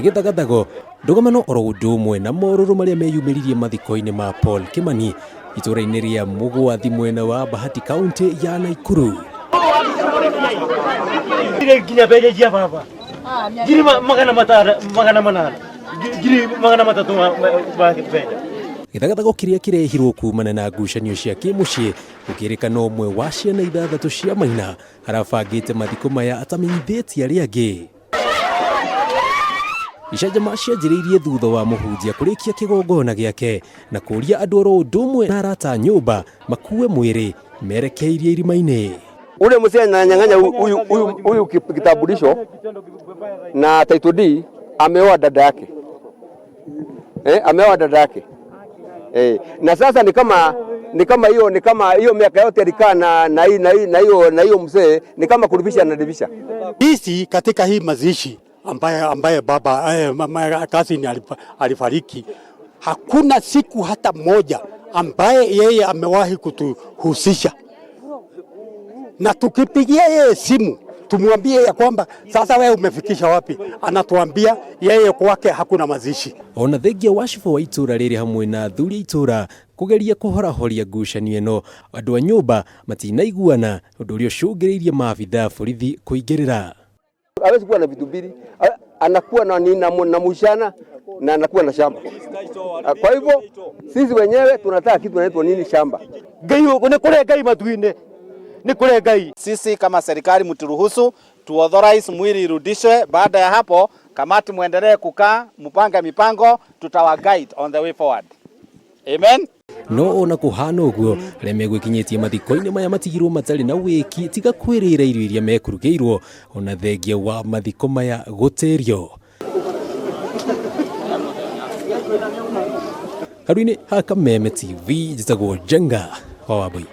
Gĩthagathago, ndũgamano oro ũndũ ũmwe na morũrũ marĩa meyumĩririe mathiko-inĩ ma Paul Kimani itũũra-inĩ rĩa Mũgwathi mwena wa Bahati kaunti ya Naikuru. Nginya mbeca cia baba ngiri 800, 800, 300,000 ma mbeca. Gĩthagathago kĩrĩa kĩrehirwo kumana na ngucanio cia kĩmũciĩ gũkĩrĩkana ũmwe wa ciana ithathatũ cia maina arabangĩte mathiko maya atamenyithĩtie arĩa angĩ. Icanjama cianjĩrĩirie thutha wa mũhunjia kũrĩkia kĩgongona gĩake na kũria andũ oro ũndũ ũmwe na arata a nyũmba makue mwĩrĩ merekeirie irima-inĩ. Ule mzee ananyang'anya huyu huyu huyu kitambulisho na title deed, ameoa dada yake. Ameoa dada yake. Na sasa ni kama hiyo miaka yote alikaa na hiyo mzee ni kama kurudisha anarudisha. Sisi katika hii mazishi ambaye baba mama cousin alifariki, hakuna siku hata moja ambaye yeye amewahi kutuhusisha, na tukipigia yeye simu tumwambie ya kwamba sasa wewe umefikisha wapi, anatuambia yeye kwake hakuna mazishi. Ona thengia wa cibũ wa itũra rĩrĩ hamwe na athuri a itũra kũgeria kũhorahoria ngucanio ĩno, andũ a nyũmba matinaiguana, ũndũ ũrĩa ũcũngĩrĩirie maabitha a borithi kũingĩrĩra. Hawezi kuwa na vitu mbili, anakuwa na ni na mshana na anakuwa na shamba. Kwa hivyo sisi wenyewe tunataka kitu inaitwa nini shamba. Ngai nĩ kũrĩ Ngai matu-inĩ, nĩ kũrĩ Ngai. Sisi kama serikali mturuhusu tu authorize mwili irudishwe. Baada ya hapo, kamati muendelee kukaa, mpange mipango, tutawa guide on the way forward. Amen. No ona kũhana ũguo, arĩa megwĩkinyĩtie mathiko-inĩ maya matigirwo matarĩ na wĩki tiga kwĩrĩra irio iria mekũrugĩirwo ona thengia wa mathiko maya gũtĩrio. Haru-inĩ ha Kameme TV, njĩtagwo Njenga wa Wambui.